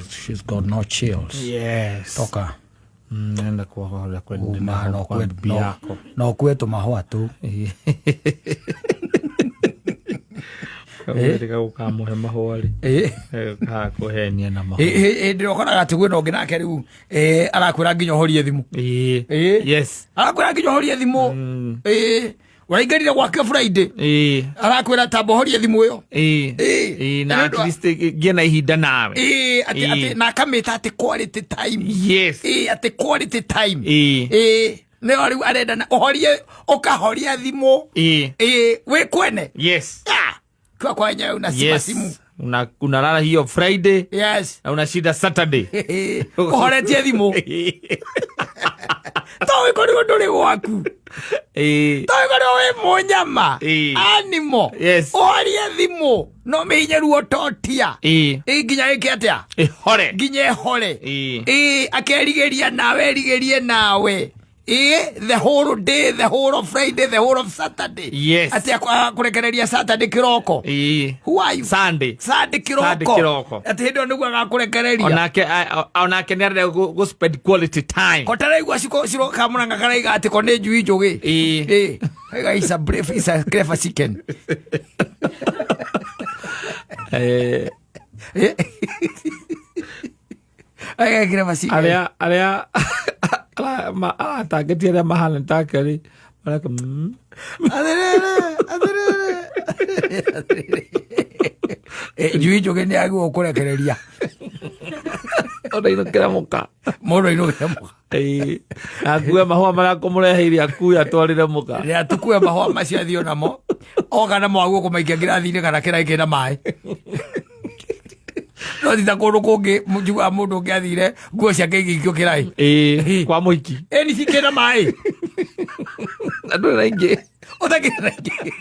She's got no chills. Yes. Toka. Nenda kuohora Uma, no kwa kwe- bibi no- yako. no kwe tũmahũa tu. Kamwĩrĩga gũkamũhe mahũa rĩ. Eh. Gakũhenia na mahũa. Hĩndĩ ĩrĩa ũkoraga atĩ kwĩna ũngĩ nake rĩu arakwĩra nginya ũhorie thimũ. Ĩĩ. Yes. Arakwĩra nginya ũhorie thimũ. Ũraingĩrire gwake Friday. Arakwĩra tamba ũhorie thimũ ĩyo. Ĩĩ. Ĩĩ. Ĩĩ, na at least ngĩe na ihinda nawe. Ĩĩ, atĩ atĩ na akamĩta atĩ quality time. Yes. Ĩĩ, atĩ quality time. Ĩĩ. Ĩĩ, nĩyo rĩu arenda na ũhorie ũkahoria thimũ. Ĩĩ. Ĩĩ, wĩ kwene. Yes. Ah, kwa kwa wenyewe unasima Yes. simu. Unalala hiyo Friday Yes. na unashinda Saturday. Ũhoretie thimũ. To wĩkorirwo ndũrĩ gwaku. Ĩĩ. To wĩkorirwo wĩ mũnyama. Ĩĩ. Animal. Yes. Ũhorie thimũ. No mĩhinye ruo totia. Ĩĩ. Ĩĩ, nginya ĩke atĩa? Ĩhore. Nginya ĩhore. Ĩĩ. Ĩĩ, akerigĩria nawe erigĩrie nawe. Ĩĩ, the whole day, the whole of Friday, the whole of Saturday. Yes. Atĩ akũrekereria Saturday kĩroko. Ĩĩ. Who are you? Sunday. Sunday kĩroko. Sunday kĩroko. Atĩ hĩndĩ ĩyo nĩguo agakũrekereria. Onake onake nĩ arenda gũ spend quality time. Ko taraigua ciko ciro kamũranga karaiga atĩ ko nĩ njui njũgĩ. Ĩĩ. Ĩĩ. Aiga is a brave, is a clever chicken. Eh, Ĩĩ. Aiga clever chicken. Arĩa aratangĩtie arĩa mahana take rĩ mareka. Atĩrĩrĩ, atĩrĩrĩ. Atĩrĩrĩ. Ĩ, njui njũgĩ nĩ agĩrĩirwo kũrekereria. Ona inũkĩra mũka. Mũndũ ainũkĩre mũka. Ĩĩ. Akue mahũa marĩa kũmũreheire akue atwarĩre mũka. Rĩa tukue mahũa macio athiĩ namo oka namo aguo kũmaikia ngirathi-inĩ kana kĩraĩ kĩna maĩ no ti ta kũndũ kũngĩ njiguaga mũndũ ũngĩ athire nguo ciake igĩikio kĩraĩ. Ĩĩ, kwa mũhiki. Ĩni cikĩna maĩ. Na ndũrĩ na ingĩ. Ũtakĩrĩ na ingĩ.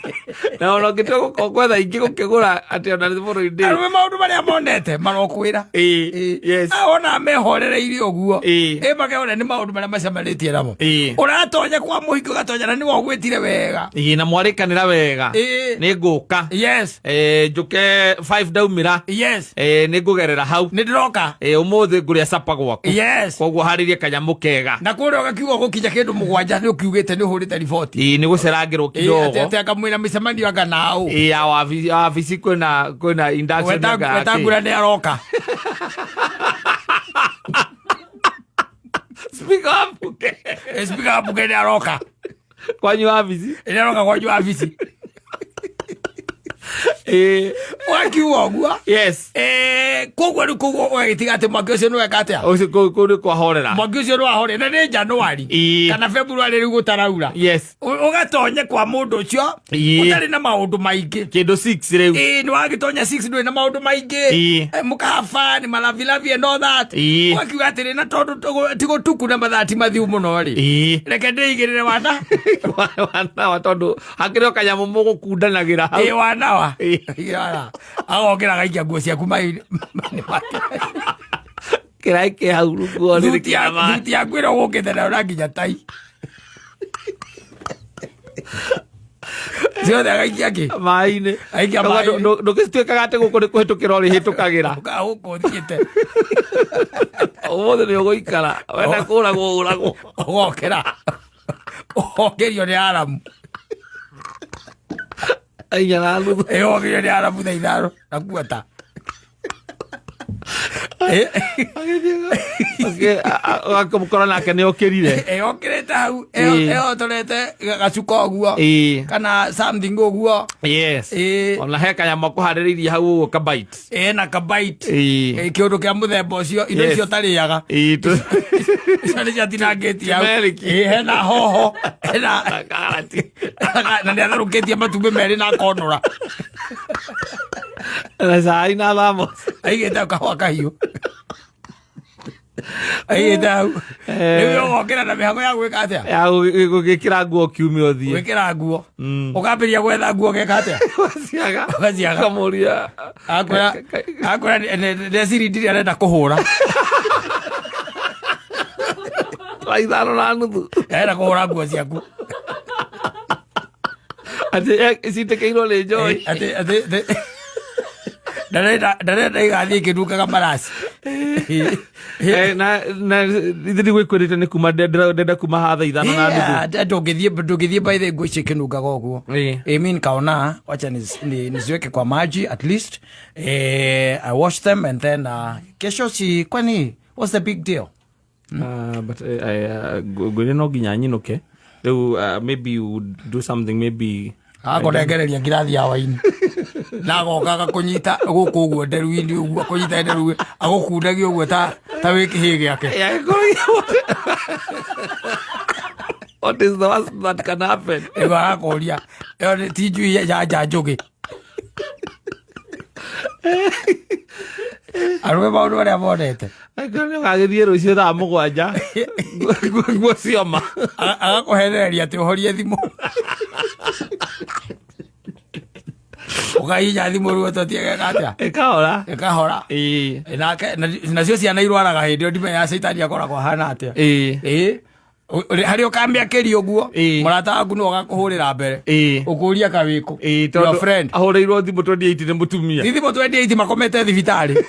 Na ona ũngĩtua gũkorwo gwetha ingĩ gũkĩgũra atĩ ona nĩ bũrũri-inĩ. Arũme maũndũ marĩa monete marokwĩra. Ĩĩ. Yes. Ona mehorereirie ũguo. Ĩĩ. Ĩ makehore nĩ maũndũ marĩa macemanĩtie namo. Ĩĩ. Ũratonya kwa mũhiki ũgatonya na nĩwe ũgwĩtire wega. Ĩĩ, na mwarĩkanĩra wega. Ĩĩ. Nĩ ngũka. Yes. Eh, njũke 5 ndaumĩra. Yes. Eh, nĩ ngũgerera hau. Nĩ ndĩroka. Eh, ũmũthĩ ngũrĩa capa gwaku. Yes. Koguo harĩrie kanyamũ kega. Na kũrĩa ũgakiuga gũkinya kĩndũ 7 nĩ ũkiugĩte nĩ ũhũrĩte riboti. Ĩĩ, nĩ gũcerangĩrwo Ĩĩ, kidogo. atĩ anga mwĩna mĩcemanio anga naũ. Ĩĩ, ya wabici kwĩna induction anga ya kĩ. Wetangura nĩ aroka. Speaker wa mbunge. Speaker wa mbunge nĩ aroka. Kwanyu wabici. Nĩ aroka kwanyu wabici. Ĩĩ. Ũgakiuga ũguo. Yes. Koguo rĩu koguo ũgagĩtiga atĩ mwaki ũcio nĩ weka atĩa? Ũcio kũu nĩ kwahorera. Mwaki ũcio nĩ wahorera na nĩ Januari. Ĩĩ. Kana February rĩu gũtaraura. Yes. Ũgatonye kwa mũndũ ũcio Ĩĩ. ũtarĩ na maũndũ maingĩ. Kĩndũ 6 rĩu. Ĩĩ, nĩ wagĩtonya 6 ndũrĩ na maũndũ maingĩ. Ĩĩ. Mũkahaba nĩ malavilavi and all that. Ĩĩ. Ũgakiuga atĩrĩ na tondũ ti gũtuku na mathaa ti mathiu mũno rĩ. Ĩĩ. Reke ndĩigĩrĩre wana. Wanawa tondũ hakĩrĩ o kanyamũ mũgũkundanagĩra hau. Ĩĩ, wanawa. Ĩĩ. Ĩĩ, wanawa. Agokĩra agaikia nguo ciaku maĩ-inĩ make. Kĩraĩ kĩ hau rungu rĩrĩ kĩna maĩ. Thuti yaku ĩrĩa ũgũkĩte nayo na nginya tai. Ciothe agaikia kĩ? Maĩ-inĩ. Aikia Ndũga- maĩ-inĩ. Ndũgĩtuĩkaga atĩ gũkũ nĩ kũhĩtũkĩra ũrĩhĩtũkagĩra. Ũkaga gũkũ ũthiĩte. Ũmũthĩ nĩ ũgũikara. Wenda kũragwo ũragwo. Ũgokĩra. Ũgokĩrio nĩ aramu. Inya na nuthu. Ĩ, ũgokĩrio nĩ aramu thaa 5 na kuota. Ũgakĩmũkora nake nĩ okĩrire. Ĩ, okĩrĩte hau Ĩ. ehotorete gacuka ũguo Ĩ. kana something ũguo. Yes. Ĩ. Ona he kanyamũ akũharĩrĩirie hau ũguo kabite. Ĩ, na kabite. Ĩ. Ĩ, kĩũndũ kĩa mũthemba ũcio indo Yes. icio ũtarĩaga. Ĩ, Icio nĩ ciatinangĩtie hau. Turmeric. Ĩ, hena hoho hena Karati. na nĩ atherũkĩtie matumbĩ merĩ na akonũra. Na cai na thamos. Aigĩte kahũa kahiũ. Aigĩte hau. Rĩu ũgokĩra na mĩhango ya gwĩka atĩa? Ya gũgĩkĩra nguo kiumia ũthiĩ. Gwĩkĩra nguo. Ũkambĩrĩria gwetha nguo ũgeka atĩa? Ũgaciaga. Ũgaciaga. Ũkamũria. Akwĩra ndeciri ndirĩ arenda kũhũra. Thaa 5 na nuthu. Arenda kũhũra nguo ciaku. Atĩ citĩkĩirwo nĩ njohi. Atĩ atĩ atĩ Ndarenda igathiĩ ikĩnungaga maraci. Na ithe ndigwĩkwĩrĩte nĩ kuma ndenda kuma haha thaa 5:30. Yeah, ndũngĩthiĩ by the nguo icio ikĩnungaga ũguo. Mi nikaona wacha niziweke kwa maji at least, I wash them and then kesho si, kwani what's the big deal? But ngwĩre no nginya nyinũke rĩu, maybe you would do something maybe. Akũnengereria ngirathi ya waini na agoka agakũnyita gũkũ ũguo nderu-inĩ ũguo, akũnyita nderu agũkundagia ũguo ta wĩ kĩhĩ gĩake. Yeah, what is the worst that can happen? Ĩgo agakũria ĩyo ti njui ya nja njũgĩ arũme maũndũ marĩa monete. Angĩkorwo nĩ ũgagĩthiĩ rũciũ thaa 7 nguo cioma. Agakũhenereria atĩ ũhorie thimũ, ũkahihinya thimũ rĩu ũtotiegeka atĩa. Ĩkahora. Ĩkahora. Nake nacio ciana irwaraga hĩndĩ ĩyo, ndimenya caitani akoragwo ahana atĩa. Ĩĩ. Harĩa ũkamĩakĩria ũguo, mũrata waku nĩwe ũgakũhũrĩra mbere ũkũria kawĩkũ. Ĩĩ, Your tondũ friend ahũrĩirwo thimũ 28 nĩ mũtumia. Ti thimũ 28 makomete thibitarĩ.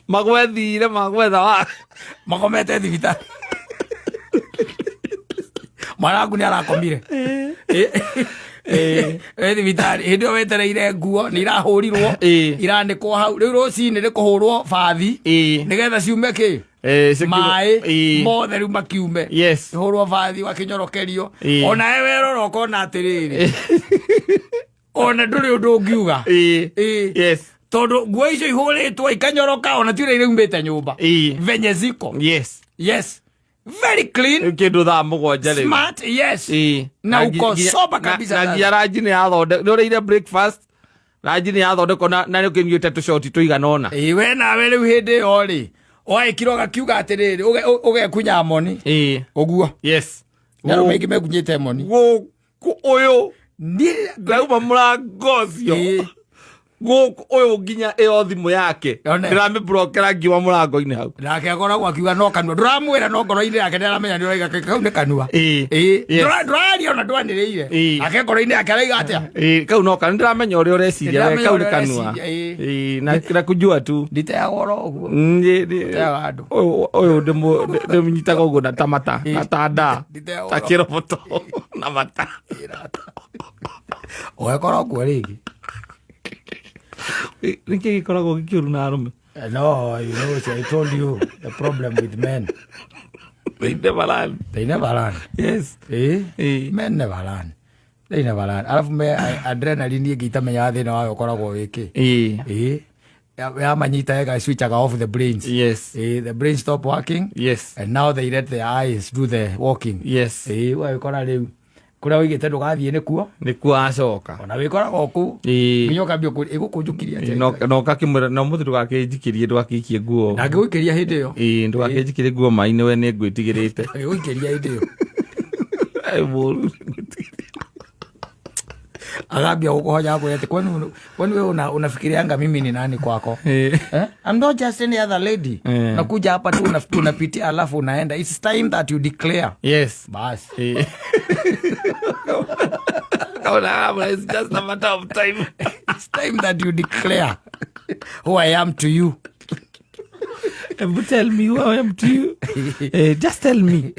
Magwethire magwetha wa Makomete thibitarĩ, mwana waku nĩ arakomire ĩ thibitarĩ hĩndĩ ĩyo wetereire nguo nĩ irahũrirwo, iranĩkwo hau rĩu rũcinĩ nĩ kũhũrwo bathi nĩgetha ciume kĩ maĩ mothe rĩu makiume. Hũrwo bathi wakĩnyorokerio. Onawe werora ũkona atĩrĩrĩ, ona ndũrĩ ũndũ ũngiuga. Tondũ nguo icio ihũrĩtwo ikanyoroka ona ti ũrĩa iraumĩte nyũmba venye ziko. Yes, very clean. Rĩu kĩndũ thaa 7 rĩu. Smart, yes. Na uko sober kabisa na sasa. Nginya ranji nĩ yathondekwo, nĩ ũrĩire breakfast, ranji nĩ yathondekwo na nĩ ũkĩnyuĩte tũcoti tũigana ũna. Ĩĩ, we nawe rĩu hĩndĩ ĩyo rĩ waĩkira ũgakiuga atĩrĩrĩ ũgekunya moni ũguo. Nĩ arũme aingĩ mekunyĩte moni. Gũkũ ũyũ Niĩ ndauma mũrango ũcio, gũkũ ũyũ nginya ĩyo thimũ yake One. ndĩramĩbrokera ngiuma mũrango-inĩ hau. Nake akoragwo akiuga no kanua ndũramwĩra, no ngoro-inĩ yake nĩaramenya nĩ ũraiga kau nĩ kanua. Ndũraria ona ndwanĩrĩire. Nake ngoro-inĩ yake araiga atĩa? Ĩĩ, kau no kanua, ndĩramenya ũrĩa ũreciria we, Nĩndĩramenya kau nĩ ũrĩa kanua. ũreciria, ĩĩ. Ĩĩ, na kujua tu. Nditeaga oro ũguo. Nditeaga andũ. Ũyũ ndĩmũnyitaga ũguo na ta mata na ta nda Nditeaga ta ũro. kĩroboto na mata. Ũgekora ũguo rĩngĩ. Nĩkĩ gĩkoragwo gĩkĩũru na arũme? No, you know, so I told you the problem with men. They never learn. They never learn. Men never learn. They never learn. Alafu me adrenaline ĩngĩ itamenyaga thĩna wayo ũkoragwo wĩkĩ. Ĩĩ. Yamanyita ĩga switchaga off the brains. The brains stop working. And now they let their eyes do the walking. Ũgagĩkora rĩu kũrĩa ũigĩte ndũgathiĩ nĩkuo. Nĩkuo acoka. Ona wĩkoraga o kũu. Nginya ũkambia ĩgũkũnjũkiria atĩa. Na ũgakĩmwĩra na ũmũthĩ ndũgakĩnjikĩrie, ndũgakĩikie nguo. Na angĩgũikĩria hĩndĩ ĩyo. Ĩĩ, ndũgakĩnjikĩrie nguo maĩ-inĩ, we nĩ ngwĩtigĩrĩte. Angĩgũikĩria hĩndĩ ĩyo. Ĩ, mũru. Agambia gũkũhonya akwĩra atĩ kwani wewe unafikirianga mimi ni nani kwako? Eh? I'm not just any other lady. Nakuja hapa tu unapitia alafu unaenda. It's time that you declare. Basi. Kaona, it's just a matter of time. It's time that you declare who I am to you. Hebu tell me who I am to you. Just tell me.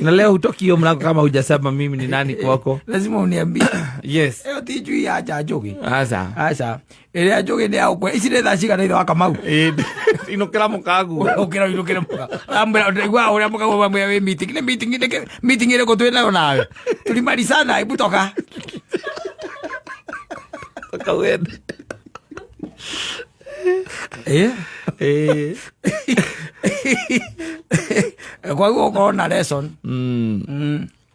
Na leo hutoki hiyo mlango kama hujasema mimi ni nani kwako. Lazima uniambie. Ĩyo ti njui ya nja njũgĩ. Aca. Aca. Ĩrĩa njũgĩ nĩ ya gũkwe. Ici nĩ thaa cigana ithe wa Kamau? Inũkĩra mũkaguo. Ũkĩra ũinũkĩre mũka. Amwĩra, ndaigua ũrĩa mũkaguo mamwĩra wĩ meeting. Nĩ meeting, nĩ kĩ-, meeting ĩrĩkũ twĩ nayo nawe? Tulimalizana, hebu toka. Toka uende. Kwa hiyo ũkorwo na lesson.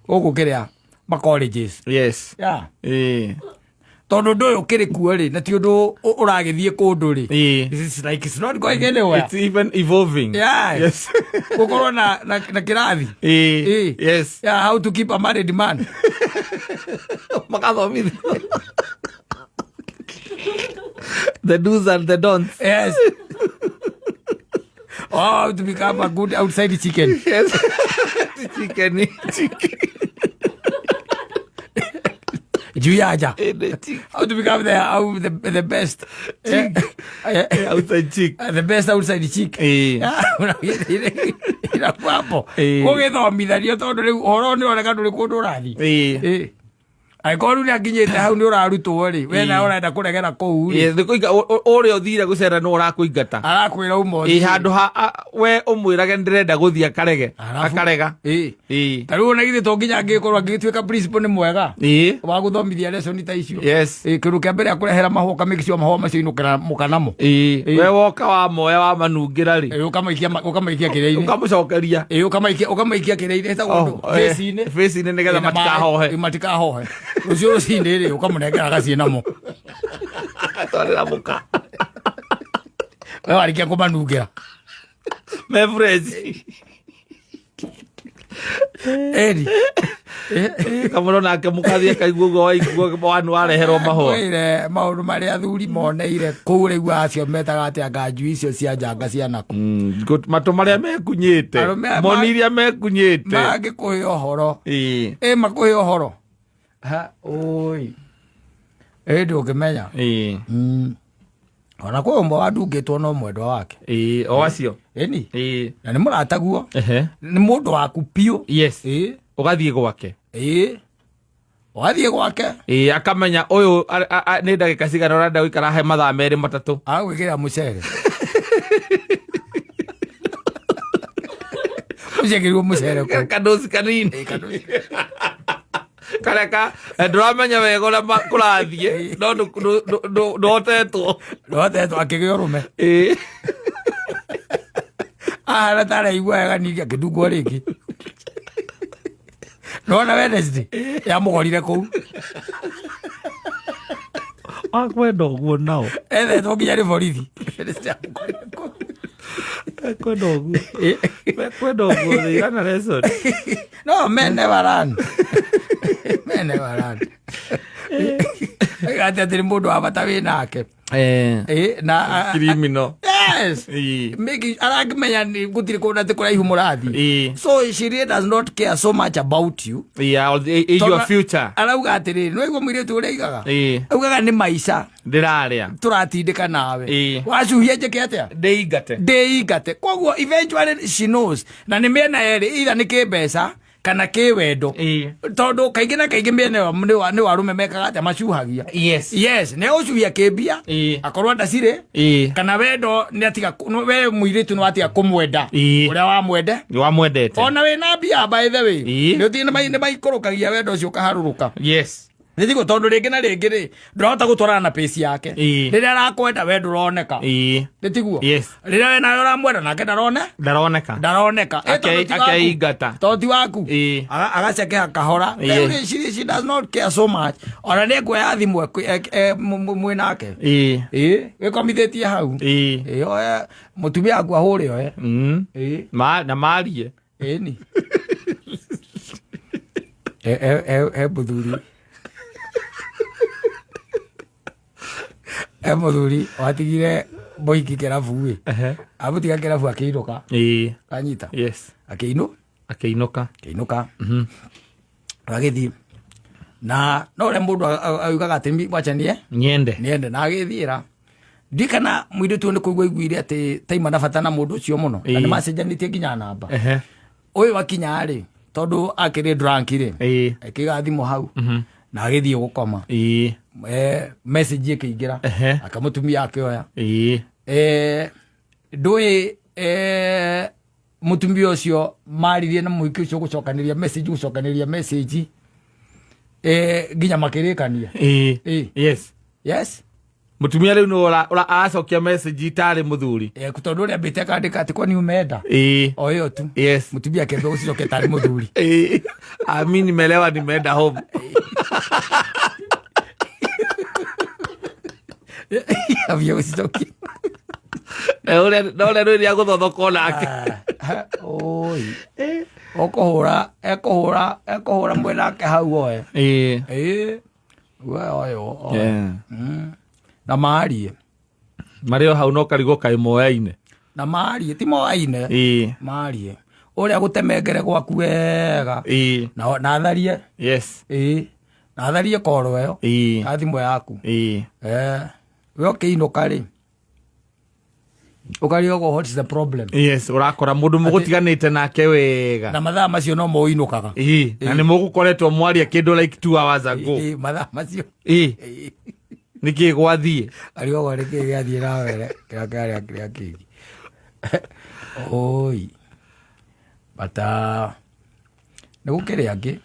Gũkũ kĩrĩa, ma colleges. Yeah. Tondũ ũndũ ũyũ ũkĩrĩ kuo rĩ, na ti ũndũ ũragĩthiĩ kũndũ rĩ. This is like, it's not going anywhere. It's even evolving. Yeah. Gũkorwo na kĩrathi. Yeah, how to keep a married man. Makathomithio. The do's and the don'ts. Yes. Oh, how to become a good outside chicken. Yes. Chicken. Chicken. Njui ya nja. Nĩ chick. How to become the best Outside chick. The best outside chick. Irabu hapo. Gũgĩthomithanio tondũ rĩu ũhoro nĩ ũroneka ndũrĩ kũndũ ũrathiĩ. Angĩkorwo rĩu nĩakinyĩte hau nĩ ũrarutwo rĩ, we nawe ũrenda kũregera kũu rĩ. Nĩ kũinga ũrĩa ũthire gũcera nĩ ũrakũingata. Arakwĩra uma Ĩ ũthiĩ. Handũ ha we ũmwĩrage ndĩrenda gũthiĩ akarege. Arabu- Akarega. Ta rĩu ona githĩ to nginya angĩkorwo angĩtuĩka principal nĩ mwega wa gũthomithia lesson ta icio. Kĩndũ kĩa mbere akũrehera mahũa, ũkamake sure mahũa macio inũkĩra mũkanamo. We woka wamoya wamanungĩra rĩ, Ũkamaikia kĩrĩa-inĩ. Ũkamũcokeria. Ũkamaikia kĩrĩa-inĩ ĩtagwo Oh, ũndũ face-inĩ. Face-inĩ nĩgetha Ĩ, na matikahohe. Matikahohe. Rũciũ rũcinĩ rĩ, ũkamũnengera agathiĩ namo. Twarĩra mũka. We warĩkia kũmanungĩra. Me fresh. Eri. Kamũro nake mũkathiĩ akaigua ũguo waigua wanu wareherwo mahũa. Kwĩre maũndũ marĩa athuri moneire kũu rĩu acio metaga atĩ anga njui icio cia njanga cianaku. Matũ marĩa mekunyĩte. Arũme aya Moni iria mekunyĩte. Mangĩkũhe ũhoro. Ĩ makũhe ũhoro. Ha, ũi. Ĩ ndũngĩmenya. Ona kwĩ ũmwe wandungĩtwo no mwendwa wake. O acio. Ĩni. Na nĩ mũrataguo. Nĩ mũndũ waku biũ. Yes. Ũgathiĩ gwake. Ũgathiĩ gwake. Akamenya ũyũ nĩ ndagĩka cigana ũrenda gũikara he mathaa merĩ matatũ. Agagwĩkĩrĩra mũcere. Ũciĩkĩrirwo mũcere kũu. Kandoci kanini. Kandoci. Karĩa ka ndũramenya wega ũrĩa kũrathiĩ no ndũhotetwo. Ndũhotetwo akĩgĩa ũrũme. Ahana ta araigua wega ningĩ akĩndungwo rĩngĩ. Nĩwona Wednesday yamũgorire kũu. Wakwenda ũguo nao. Ethetwo nginya nĩ borithi. Wednesday yamũgorire kũu. Mekwenda ũguo. Mekwenda ũguo they learn a lesson. No, men never learn. Men never learn. Atĩ atĩ nĩ mũndũ wa bata wĩ nake. Na Criminal. Yes. Maybe arakĩmenya nĩ gũtirĩ kũndũ atĩ kũraihu mũrathiĩ. So she really does not care so much about you. Yeah, or your future. Arauga atĩrĩrĩ, nĩ waigua mũirĩtu ũrĩa aigaga? Augaga nĩ maica. Ndĩrarĩa. Tũratindĩka nawe. Wacuhia njĩke atĩa? Ndĩingate. Ndĩingate. Koguo eventually she knows. Na nĩ mĩena yerĩ, either nĩ kĩmbeca kana kĩwendo. Tondũ kaingĩ na kaingĩ mĩena ĩyo nĩ warũme mekaga atĩa, macuhagia. Yes. Yes, nĩ ũcuhia kĩmbia. Akorwo ndacirĩ. Kana wendo nĩ atiga we mũirĩtu nĩ watiga kũmwenda. Ũrĩa wamwende. Nĩ wamwendete. Ona wĩna mbia by the way. Nĩ ũthiĩ nĩ maikũrũkagia wendo ũcio ũkaharũrũka. Yes. Nĩ tiguo, tondũ rĩngĩ na rĩngĩ rĩ, ndũrahota gũtwarana na pace yake. Rĩrĩa arakwenda we ndũroneka. Nĩ tiguo? Yes. Rĩrĩa we nawe ũramwenda nake ndarone? Ndaroneka. Ndaroneka. Tondũ ti waku. Akeingata. Tondũ ti waku. Agacekeha kahora. Rĩu rĩ, she does not care so much. Ona nĩ ekuoya thimũ mwĩ nake. Wĩkomithĩtie hau. Oe, mũtumia waku ahũre oe. Na marie. Ĩni. He mũthuri. He mũthuri watigire mũhiki kĩrabu ĩ. Amũtiga kĩrabu akĩinũka. Anyita. Yes. Akĩinũ? Akĩinũka. Akĩinũka. Agĩthiĩ. Na no ũrĩa mũndũ augaga atĩ wacha nie? Niende. Niende. Na agĩthiĩra. Ndiũĩ kana mũirĩtu ũyũ nĩ kũigua aiguire atĩ taima na bata na mũndũ ũcio mũno. Na nĩ macenjanĩtie nginya namba. Ũyũ akinya rĩ, tondũ akĩrĩ drunk rĩ. Akĩiga thimũ hau. Na agĩthiĩ gũkoma. Message ĩkĩingĩra. Akamũtumia akĩoya. Ndũĩ, mũtumia ũcio maririe na mũhiki ũcio gũcokanĩria message, gũcokanĩria message. Nginya makĩrĩkania. Yes. Yes. Mũtumia rĩu nĩ aracokia message itarĩ mũthuri. Tondũ ũrĩa ambĩte akandĩka atĩ kwani umeenda? O ĩyo tu. Yes. Mũtumia akĩambia gũcicokia tarĩ mũthuri. Mi nimelewa, nimeenda home. Ambia gũcicokia. Na ũrĩa rĩrĩa gũthothokwo nake. Oi. Ũkũhũra, ekũhũra, ekũhũra mwena wake hau oe. We oe, oe. Na marie. Marĩ o hau no karigwo kaĩ moyaine. Na marie, ti moyaine. Marie. Ũrĩa gũtemengere gwaku wega. Na atharie. Yes. Na atharie koro ĩyo na thimũ yaku. We ũkĩinũka rĩ, ũkarigagwo what is the problem. Yes, ũrakora mũndũ mũgũtiganĩte nake wega. Na mathaa macio no mũinũkaga. Ĩĩ, na nĩ mũgũkoretwo mwaria kĩndũ like 2 hours ago. Ĩĩ, mathaa macio. Ĩĩ, nĩkĩ gwathiĩ? Arigagwo nĩkĩ gĩathiĩ na mbere kĩrĩa kĩarĩa kĩrĩa kĩngĩ. Oi, but nĩ gũkĩrĩ angĩ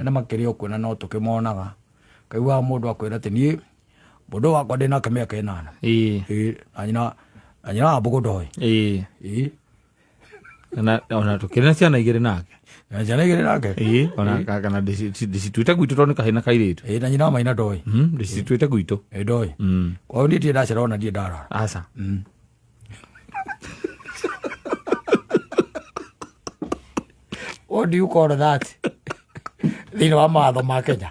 na makĩrĩ o kuo na no tũkĩmonaga. Kaiguaga mũndũ akwĩra atĩ niĩ mũndũ wakwa ndĩ nake mĩaka 8. Ĩĩ, na nyina wa mbũgũ ndoĩ. Ĩĩ. Ona tũkĩrĩ na ciana igĩrĩ nake. Na ciana igĩrĩ nake. Ĩĩ, ona kana ndĩcituĩte gwitũ tondũ nĩ kahĩĩ na kairĩtu. Ĩĩ, na nyina wa maina ndoĩ. Ndĩcituĩte gwitũ. Ĩĩ, ndoĩ. Kwa hiyo niĩ ndirĩ ndacera ona ndirĩ ndarara. Aca. What do you call that thĩinĩ wa mawatho ma Kenya?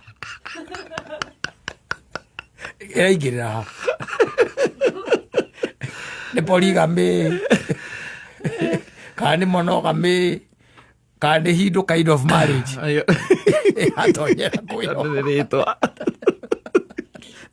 Ĩraingĩrĩra ha? Nĩ polygamy kana nĩ monogamy kana nĩ Hindu kind of marriage? Atonyera kwĩyo. Rĩtwa.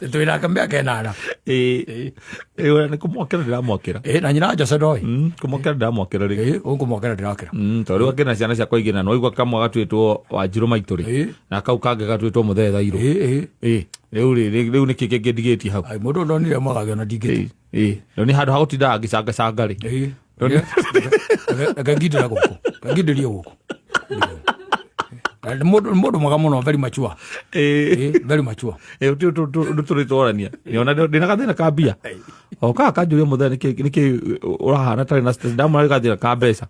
Twĩ nake mĩaka 8. Ĩĩ, ĩĩ, nĩ kũmwakĩra ndĩramwakĩra. Ĩĩ, na nyina wa Jose ndoĩ. Kũmwakĩra ndĩramwakĩra rĩ. Ĩĩ, ũkũmwakĩra ndĩrakĩra. Tondũ rĩu akĩna ciana ciakwa igĩrĩ na nĩwaigua kamwe gatuĩtwo Wanjirũ maitũ rĩ, na kau kangĩ gatuĩtwo Mũthee Thairũ. Ĩĩ ĩĩ. Ĩĩ, rĩu rĩ, rĩu nĩkĩ kĩngĩ ndigĩtie hau? Ai, mũndũ ndonire mwagagĩona ndingĩte. Ĩĩ, rĩu nĩ handũ ha gũtindaga ngĩcangacanga rĩ. Ĩĩ. Reke ngindĩre gũkũ, reke ngindĩrie gũkũ. Na nĩ mũndũ mwega mũno, very mature. Ĩĩ, very mature. Ĩĩ, ũndũ tũrĩ twarania ona ndĩna gathĩna ka mbia o kaa kanjũria mũthee nĩkĩ ũrahana tarĩ na stress, ndamwĩra nĩ gathĩna ka mbeca,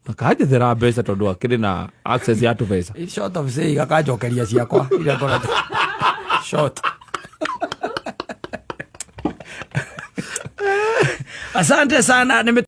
akanjethera mbeca tondũ akĩrĩ na access ya tũbeca. In short of saying, akanjokeria ciakwa iria ngoretwo short. Asante sana.